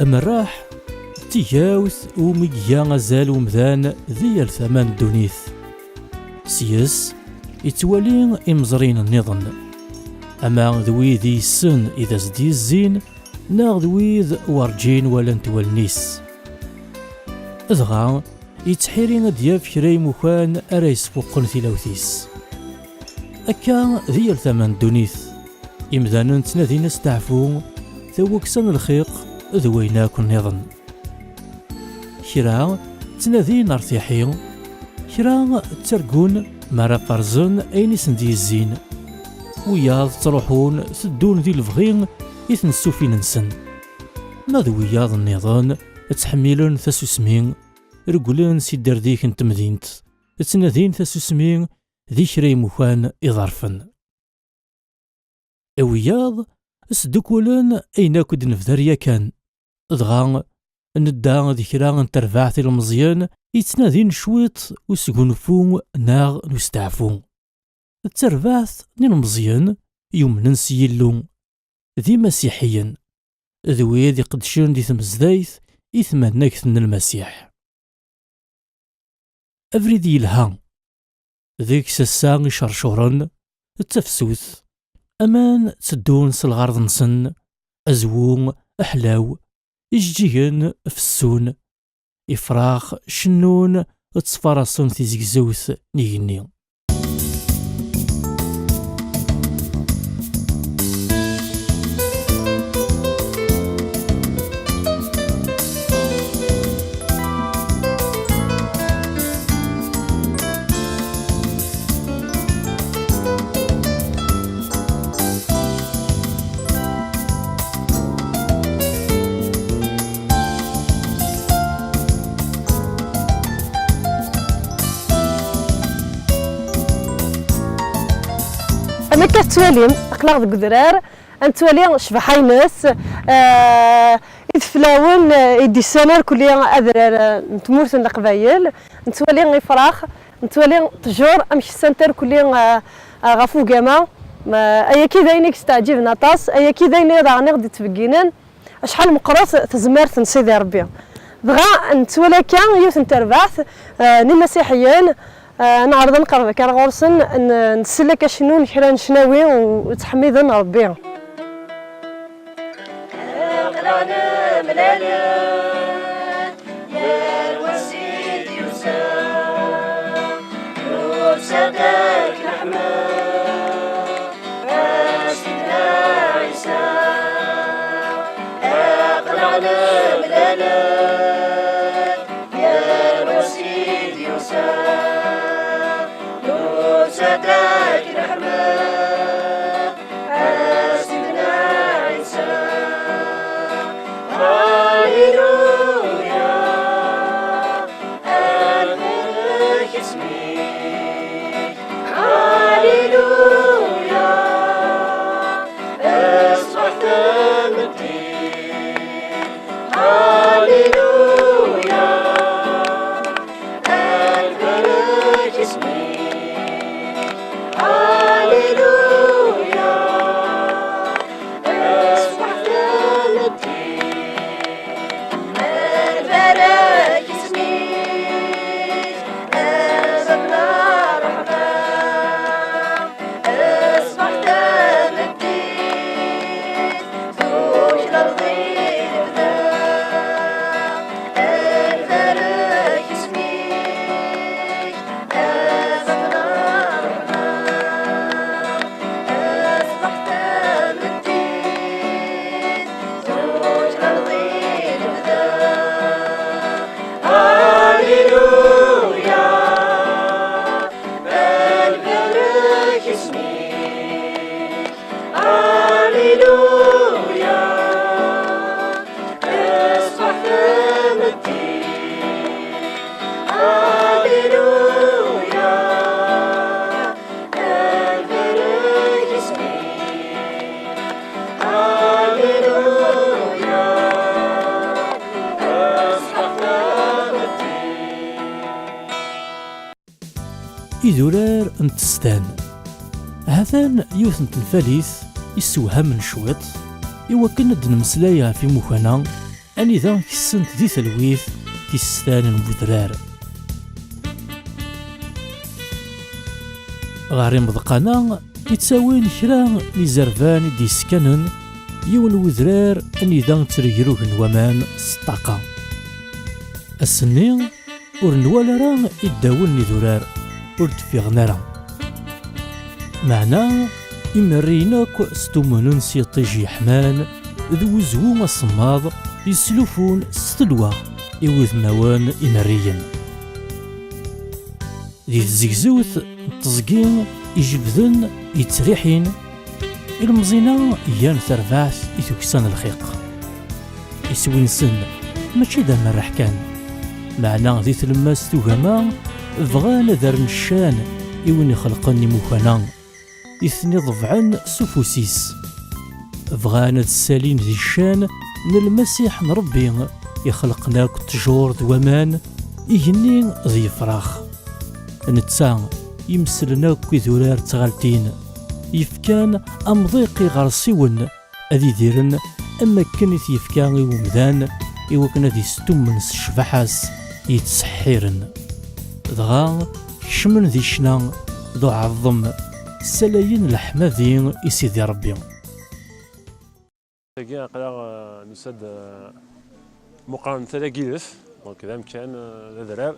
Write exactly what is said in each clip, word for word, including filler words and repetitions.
Amerreḥ d tigawt umi iga azal umdan di yal tama n ddunit. Seg-s, ittwali imeẓriyen nniḍen, ama d wid i yessen i d as-d-yezzin, neɣ d wid werǧin walant wallen-is. Dɣa, yettḥiri ad d-yaf kra imukan ara yesfuqen tilawt-is. Akka, di yal tama n ddunit, imdanen ttnadin asteɛfu, taweksa n lxiq d wayen akk nniḍen. Kra ttnadin ar tiḥi, kra ttargun mi ara ferzen ayen i sen-d-yezzin. Wiyaḍ ttruḥun, teddun di lebɣi i ten-ssufin-nsen. Ma d wiyaḍ nniḍen ttḥemmilen tasusmi, regglen si dderdik n temdint, ttnadin tasusmi di kra imukan iḍerfen. Wiyaḍ sdukkulen ayen akk d-nebder yakan, dɣa nedda d kra n terbaɛt ilmeẓyen yettnadin cwiṭ usgunfu neɣ n usteɛfu. D terbaɛt n ilmeẓyen yumnen s Yillu, d imasiḥiyen, d wid iqeddcen di tmezdayt i tmannagt n Lmasiḥ. Abrid yelha. Deg-s ass-a icercuren, d tafsut. Aman tteddun s lɣerḍ-nsen, azwu, aḥlaw, ijeǧǧigen fessun, ifrax cennun, ttfaraṣen tizegzewt n igenni. Am akka tettwalim, aql-aɣ deg udrar, ad nettwali ccbaḥa-ines, eh, ideflawen, eh, i d-issan irkelli adrar, eh, n tmurt n Leqbayel, nettwali ifrax, nettwali ttjur, amek ssant irkelli, eh, eh, ɣef ugama. Ma, ayagi d ayen i yesteɛǧiben aṭas, ayagi d ayen i daɣen i ɣ-d-ittbegginen acḥal meqqret tezmert n Sidi Ṛebbi. Dɣa nettwali akka yiwet n terbaɛt, eh, n imasiḥiyen, eh, neɛreḍ ad nqerreb akka ar ɣur-sen, n-, nsel akka cnun kra n ccnawi u, u ttḥemmiden Ṛebbi. Aql-aɣ nemlal-d yal wass i d-yusa, nusa-d ad k-neḥmed a Sidna Ɛisa. Aql-aɣ nemlal-d yal wass i d-yusa, nusa-d ad k-neḥmed a Sidna Ɛisa. Aliluya, ad nbarek isem-ik. Aliluya, ṣṣbeḥ tameddit. Aliluya, ad nbarek isem-ik. Aliluya, ṣṣbeḥ tameddit. Ad nbarek isem-ik, a bab n ṛṛeḥma. Ṣṣbeḥ tameddit, tuklaleḍ i lebda. Ad nbarek isem-ik, a bab n ṛṛeḥma. Ṣṣbeḥ tameddit, tuklaleḍ i lebda. Aliluya, ad nbarek isem-ik. Aliluya, ṣṣbeḥ tameddit. Aliluya, ad nbarek isem-ik. Aliluya, ṣṣbeḥ tameddit. Idurar n testan. Ha-t-an yiwet n tenfalit issewhamen cwiṭ, i wakken ad d-nemmeslay ɣef imukan-a, anida kessent di talwit tis stan n wedrar. Ɣer imeḍqan-a i ttawin kra n izerban i d-yesskanen yiwen n wedrar anida ttregrugen waman s ṭṭaqa. Ass-nni, ur nwala ara iddawen n idurar, ur d-ffiɣen ara. Meɛna, imerriyen akk stumnen s yiṭij yeḥman d wezwu asemmaḍ yeslufun s telwa i wudmawen imerriyen. Di tzegzewt n teẓgi ijebden yettriḥin, ilmeẓyen-a gan tarbaɛt i tukksa n lxiq. Iswi-nsen mačči d amerreḥ kan, meɛna di tlemmast ugama bɣan ad rren ccan i win ixelqen imukan-a i ten-iḍebɛen s ufus-is. Bɣan ad ssalin di ccan n Lmasiḥ n Ṛebbi ixelqen akk ttjur d waman, igenni d yefrax. Netta yemslen akk idurar d tɣaltin, yefkan amḍiq i iɣersiwen ad idiren am wakken i t-yefka i umdan, i wakken ad istummen s ccbaḥa-s yettseḥḥiren. Dɣa kecmen di ccna d uɛeḍḍem, ssalayen leḥmadi i Sidi Ṛebbi. Tagi aql-aɣ, eh, nusa-d, eh, muqaren Tala n Yilef, donc d amkan, eh, d adrar.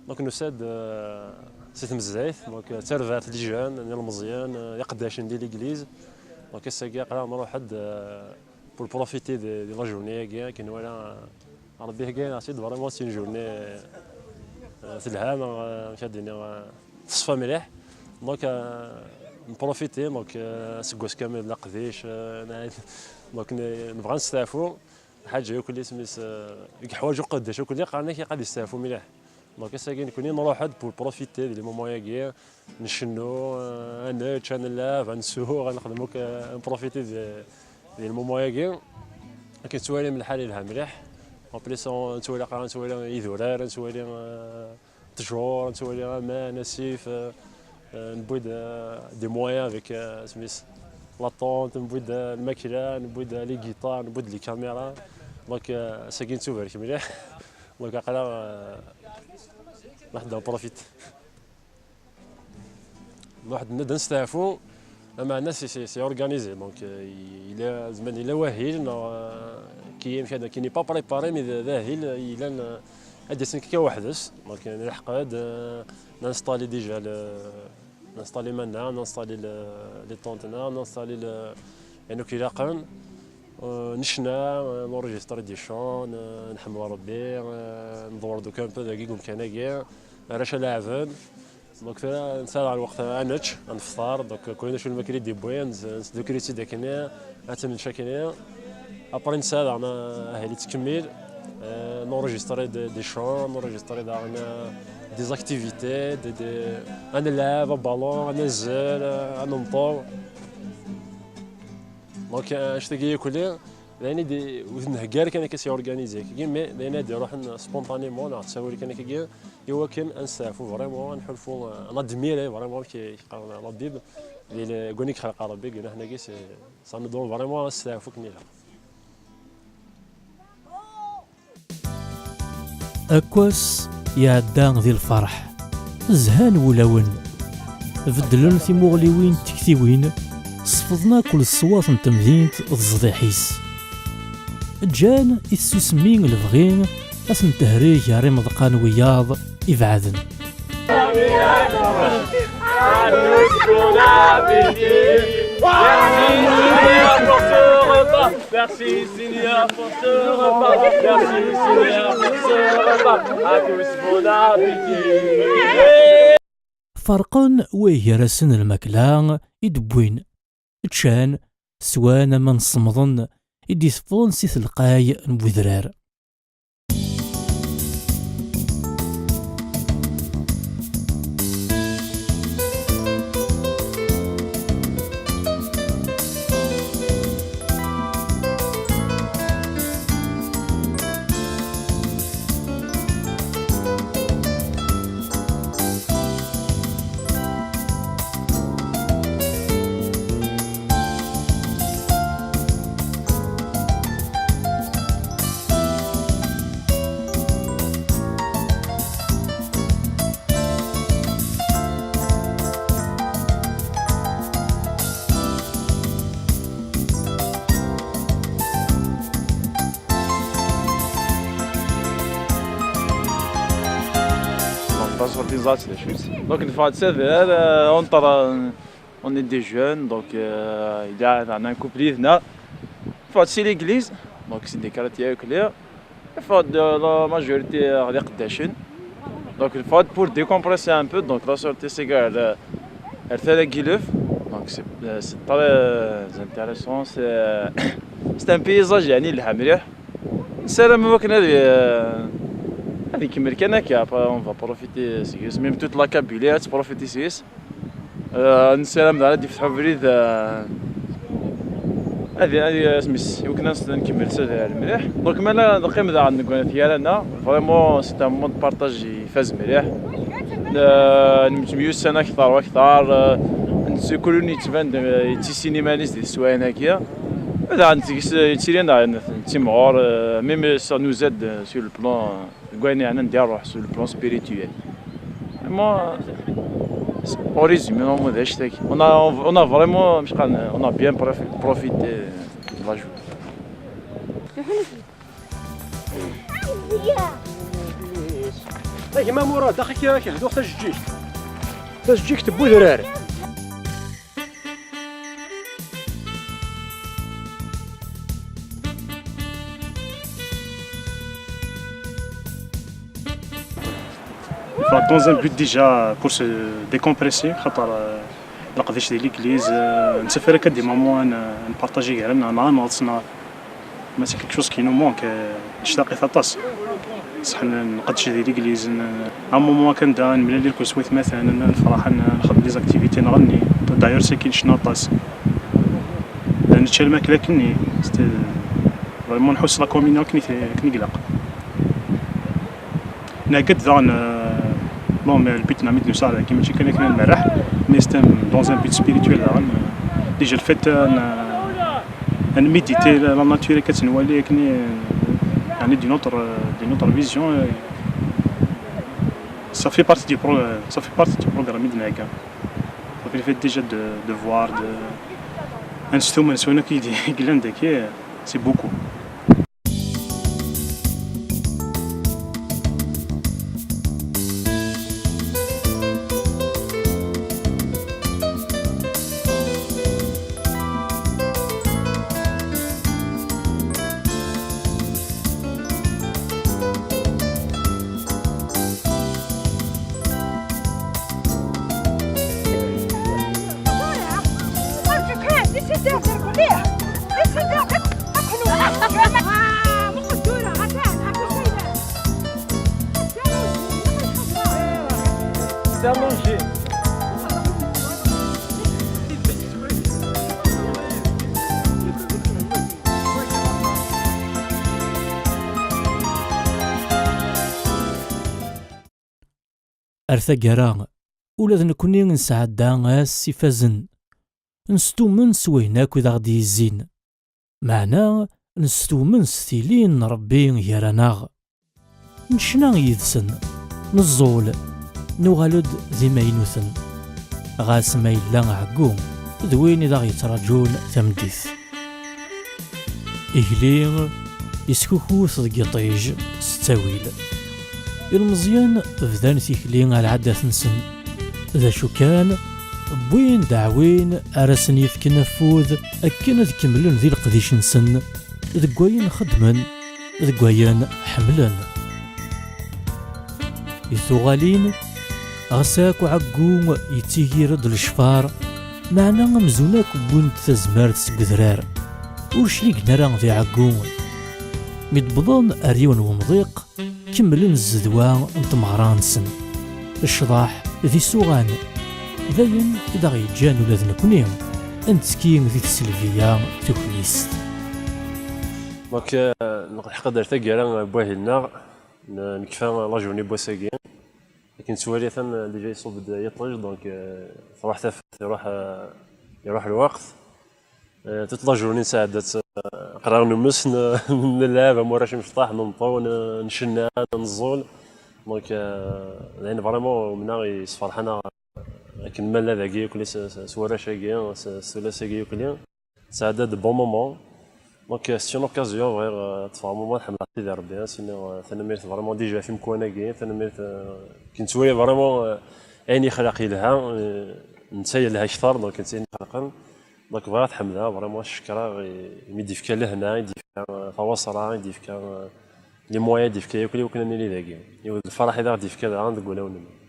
Donc nusa-d, eh, si tmezzayt, donc, eh, d tarbaɛt n les jeunes, n yilmeẓyen, eh, iqeddacen di l'église. Donc ass-agi aql-aɣ nruḥ-d, eh, pour profiter de, de la journée-agi, akken nwala, eh, Rebbi ihegga-aɣ-tt-id, vraiment c'est une journée, eh, telha, neɣ, eh, amek ad d-iniɣ, eh, teṣfa mliḥ. Donc, eh, nprofiti, donc, eh, aseggas kamel d leqdic, eh, donc, ne-, nebɣa ad nesteɛfu. Lḥaǧa yakk isem-is, eh, i yeḥwaǧ uqeddac akk, qqaren-ak ad yesteɛfu mliḥ. Donc ass-agi nekni nruḥ-d pour profiter di les moments-agi, ncennu, eh, ad nečč, ad nlab, ad nsuɣ, ad nexdem akk, eh, nprofiti di, di les moments-agi. Akken tettwalim lḥal yelha mliḥ. En plus, on-, nettwali, nettwali idurar, nettwali, eh, ttjur, nettwali aman, asif, eh, eh, newwi-d, eh, des moyens avec, eh, isem-is, la tente, newwi-d, eh, lmakla, newwi-d, eh, les guitares, newwi-d les caméras. Donc, eh, ass-agi nettubarek mliḥ. Donc aql-aɣ, eh, nruḥ-d nprofit. Nruḥ-d ad nesteɛfu. Ameɛna c'est, c'est, c'est organisé, donc, euh, yella, zeɛma yella wahil, neɣ, euh, qui, qui n'est pas préparé, mais d, d ahil yellan, euh, ad d-yasen akka weḥd-s. Donc, euh, nleḥq-d, euh, ninstaller déjà le, ninstaller iman-nneɣ, ninstaller le, les tentes-nneɣ, ninstaller le, ayen akk ilaqen. Euh, necna, euh, nenregistre des chants, euh, nḥemd Rebbi, euh, nḍewwer-d akk un peu dagi deg umkan-agi, arrac ad leɛben. Donc tura nesɛa daɣ lweqt ad nečč, ad nefṭer, donc kul d acu lmakla i d-yewwi, nseddukel-itt-id akkenni, ad tt-nečč akkenni. Après nesɛa daɣen ahil yettkemmil, euh, nenregistre des, des chants, nenregistre daɣen, euh, des activités, des, des, ad nelɛeb abalun, ad nazzel, euh, ad nenṭeḍ. Donc, euh, annect-agi yakk d ayen i d-, ur t-nhegga ara kan akka s organiser akkagi, mais d ayen ad d-iruḥen spontanément, neɣ ttawil kan akkagi, i wakken ad nesteɛfu vraiment, ad nḥulfu, euh, ad nadmire vraiment amek i yeqqar la Bible, di le-, deg wayen i yexleq Rebbi, deg unaḥnagi, c'est, ça nous donne vraiment asteɛfu akken ilaq. Akk ass iɛedda di lferḥ, zhan wulawen, beddlen timuɣliwin d tektiwin, sefḍen akk leṣwat n temdint d ẓḍiḥ-is. Ǧǧan i tsusmi lebɣi ad ten-tehreg ar imeḍqan wiyaḍ ibeɛden. Merci Seigneur pour ce repas. Merci Seigneur pour ce repas. À tous, bon appétit. Ferqen way gar-asen lmakla i d-wwin. Ččan, swan aman semmḍen i d-iteffɣen si telqay n wedrar. Sorti ẓat d acu-tt. Donc neffeɣ-d s adrar, euh, entre, euh, on est des jeunes, donc, euh, il y a un couple yid-neɣ. Neffeɣ-d si l'église, donc c'est des quartiers clés. Neffeɣ-d, euh, la majorité, euh, d iqeddacen. Donc neffeɣ-d pour décompresser un peu, donc la sortie c'est gare, euh, ar Tala Guiluf. Donc c'est, euh, c'est très, euh, intéressant, c'est, euh, c'est un paysage يعني yelha mliḥ. Nessaram wakken ad, euh, ad ikemmel kan akka, après on va profiter seg-s, même toute la Kabylie ad tprofiti seg-s. Euh, nessaram daɣ ad d-ifteḥ ubrid, euh, ad, ad, asmi-s, iwakken ad nkemmel s adrar mliḥ. Donc ma la neqqim daɣen deg gar-aneɣ, vraiment c'est un moment de partage ifaz mliḥ. Euh, nettemyussan akteṛ u akteṛ, euh, netta kul win yettban-d, euh, yettissin iman-is di teswayin-agi. Daɣen deg-s, euh, yettili daɣen nettimɣur, euh, même ça nous aide, euh, sur le plan, euh, deg wayen yeɛnan di ṛṛuḥ, sur le plan spirituel. Vraiment, en résumé, on a, on a vraiment, on a bien profi-, profité de la journée. A gma Murad, axi ad k-hduɣ tajeǧǧigt. Tajeǧǧigt n wedrar. Enfin, dans un but déjà pour se décompresser, خاطر, euh, leqdic di l'église, euh, nettafar akka des moments ad n-, ad npartaji gar-aneɣ, neɣ ad nɣeṭṭes, neɣ ma c'est quelque chose qui nous manque, euh, nectaq-it aṭas. Ṣṣeḥ n-, nqeddec di l'église, n-, un moment kan da, nemlal irkul s waytmaten, n-, nefreḥ, n-, nxeddem des activités nɣenni. D'ailleurs, c'est qui necna aṭas. Nečča lmakla akkenni, c'était vraiment nḥuss la communion akken i t-, akken i ilaq. Nɛegga-d daɣen, euh, bon, mais le but n Amid Nusa, dagi mačči kan akken ad nmerreḥ, mais c'est un, dans un but spirituel daɣen. Déjà le fait, euh, n-, ad nméditer la, la nature akka tt-nwali akken, euh, يعني d'une autre, euh, d'une autre vision, euh, ça fait partie du pro-, ça fait partie du programme i d-nhegga. Ça fait le fait déjà de, de voir, de, ad nestumen s wayen akk i d-, i yellan dagi, c'est beaucoup. C'est à manger. Ar taggara, ula d nekkni nesɛedda ass ifazen. Nestumen s wayen akk i d aɣ-d-yezzin. Meɛna nestumen s tili n Ṛebbi gar-aneɣ. Necna yid-sen, neẓẓul, nuɣal-d d imaynuten. Ɣas ma yella ɛeggu d win i d aɣ-yettraǧun tameddit. Igli yeskukwet deg yiṭij s ttawil. Ilmeẓyen bdan tikli ar lɛadat-nsen. D acu kan, wwin-d aɛwin ara sen-yefken afud akken ad kemmlen di leqdic-nsen deg wayen xeddmen, deg wayen ḥemmlen. Di tuɣalin, ɣas akk ɛeggu yettigir-d lecfar, meɛna amzun akk wwin-d tazmert seg udrar. Ur cligen ara di ɛeggu. Mi d-wwḍen ar yiwen wemḍiq, kemmlen zzedwa n tmeɣra-nsen. Ccḍeḥ d isuɣan, d ayen i d aɣ-yeǧǧan ula d nekkni ad nettekki di tselbi-a tuklist. Donc, euh, nqedder taggara n wahil-nneɣ, n-, nekfa la journée n wass-agi. Akken nettwali atan, euh, déjà iṣubb-d yiṭij, donc, euh, truḥ tafat, iruḥ, euh, iruḥ lweqt. Euh, toute la journée nesɛedda-tt, euh, aql-aɣ numes, n-, nlɛab am warrac imecṭaḥ, nenṭew, n-, ncenna, neẓẓul. Donc, euh, d ayen vraiment umneɣ yessefreḥ-aneɣ akken ma nella dagi, akk s, s, s warrac-agi, s, s tullas-agi akk. Nesɛedda-d bon moment. Donc, euh, c'est une occasion, bɣiɣ, euh, ad tfehmeḍ ma tḥemmleḍ Sidi Rebbi, hein, sinon, euh, tanemmirt vraiment déjà ɣef umkan-agi, tanemmirt, euh, akken nettwali vraiment, euh, ayen yexlaq yelha, euh, netta yelha akter, donc netta ayen ixelqen. Donc bɣiɣ ad t-ḥemdeɣ vraiment, ad t-cekkreɣ i, imi d-yefka lehna, i d-yefka, euh, tawaṣra, i d-yefka, euh, les moyens, i d-yefka yakk i wakken ad nili dagi. Yiwet d lferḥ i d aɣ-d-yefka daɣen deg wulawen-nneɣ.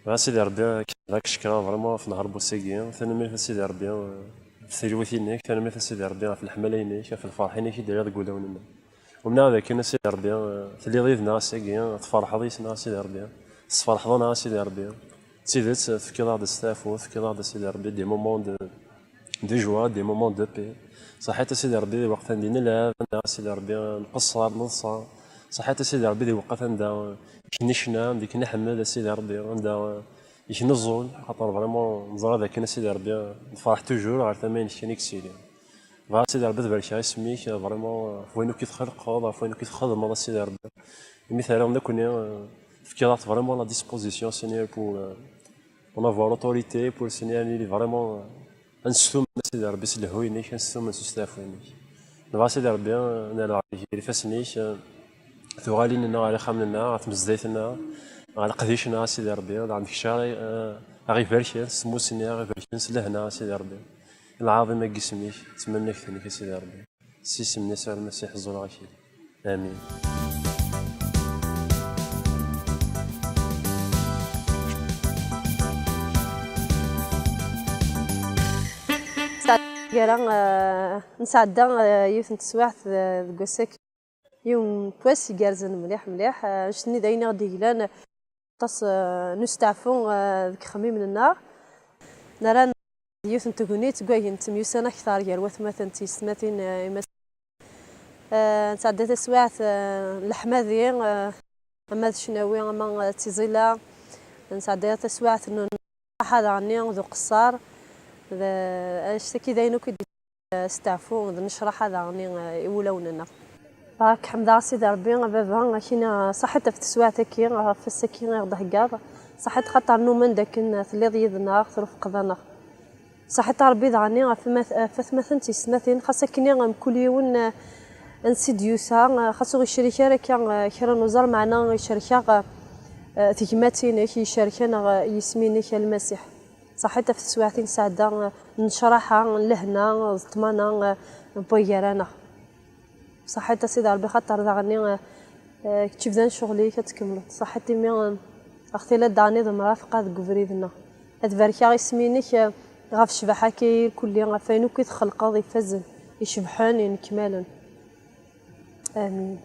A Sidi Rebbi, ad k-cekkreɣ vraiment ɣef nehar n wass-agi. Tanemmirt a Sidi Rebbi ɣef tilwit-inek, tanemmirt a Sidi Rebbi ɣef leḥmala-inek, ɣef lferḥ-inek i d-terriḍ deg wulawen-nneɣ. Umneɣ dakken a Sidi Rebbi, telliḍ yid-neɣ ass-agi, tferḥeḍ yis-neɣ a Sidi Rebbi, tesferḥeḍ-aneɣ a Sidi Rebbi. D tidet, tefkiḍ-aɣ-d asteɛfu, tefkiḍ-aɣ-d a Sidi Rebbi des moments de, de joie, des moments de paix. Ṣaḥit a Sidi Rebbi di lweqt anda i nelɛeb, anda a Sidi Rebbi nqeṣṣer, neḍsa. Ṣaḥit a Sidi Rebbi di lweqt anda i k-necna, anda i k-nḥemmed a Sidi Rebbi, anda i k-neẓẓul, xaṭer vraiment neẓra dakken a Sidi Rebbi nefreḥ toujours ɣer tama-inek kan i yettili. Bɣiɣ a Sidi Rebbi ad barkeɣ isem-ik, vraiment, ɣef wayen akk i txelqeḍ, ɣef wayen akk i txedmeḍ a Sidi Rebbi. Imi terriḍ nekkni, euh, tefkiḍ-aɣ-d vraiment la disposition, Seigneur, pour, euh, pour avoir l'autorité, pour, Seigneur, ad nili vraiment, euh, ad nestumen a Sidi Rebbi s lehhu-inek, ad nestumen s usteɛfu-inek. Nebɣa a Sidi Rebbi, euh, ad nerr ɣer ifassen-ik, euh, tuɣalin-nneɣ, ɣer ixxamen-nneɣ, ɣer tmezdayt-nneɣ, ɣer leqdic-nneɣ a Sidi Rebbi, ad nɛemmed kra, euh, aɣ-ibarken s tmusni, aɣ-ibarken s lehna a Sidi Rebbi. I lɛaḍima n yisem-ik, d tmennakt-nnek a Sidi Rebbi. S yisem n Yasuɛ Lmasiḥ ẓẓuleɣ akid. Amin. Gara, eh, nesɛedda, eh, yiwet n teswiɛt, eh, deg wass-agi. Yiwen n wass igerrzen mliḥ, mliḥ. Eh, annect-nni d ayen i ɣ-d-yeglan aṭas, eh, n usteɛfu, eh, deg yixemmimen-nneɣ. Nerra yiwet n tegnit deg wayen temyussan akter gar watmaten d tyessetmatin, eh, imas-, eh, nesɛedda taswiɛt, eh, n leḥmadi, eh, ama d ccnawi, ama, eh, d tiẓilla. Nesɛedda taswiɛt n, n nnṣaḥa daɣenni d uqeṣṣer. D, eh, annect-agi d ayen akk i d-, eh, steɛfu d nnecraḥa daɣenni, eh, i wulawen-nneɣ. Bɣiɣ ad k-ḥemdeɣ a Sidi Rebbi, a Baba, akkin, eh, ṣaḥit ɣef teswiɛt-agi, ɣef wass-agi i ɣ-d-theggaḍ. Ṣaḥit xaṭer numen d akken, eh, telliḍ yid-neɣ, trufqeḍ-aneɣ. Ṣaḥit a Rebbi daɣenni ɣef mat-, ɣef atmaten d tyessetmatin, xas akkenni mkul yiwen, eh, ansi d-yusa, eh, xas ur yecrik ara akka, eh, kra n uẓar, meɛna icerk-aɣ, eh, eh, tegmat-inek, icerk-aneɣ, eh, yisem-inek a Lmasiḥ. Ṣaḥit ɣef teswiɛt i nesɛedda, eh, n nnecraḥa, n lehna, d ṭṭmana, eh, n waygar-aneɣ. Ṣaḥit a Sidi Rebbi, xaṭer daɣenni, eh, eh, kečč bdan ccɣel-ik, ad tkemmleḍ. Ṣaḥit imi, eh, aɣ-tiliḍ daɣenni d mrafiqa deg ubrid-nneɣ. Ad barkeɣ isem-inek, eh, ɣef ccbaḥa-agi irkelli, ɣef wayen akk i txelqeḍ ifazen, icebḥen, inekmalen. Amin.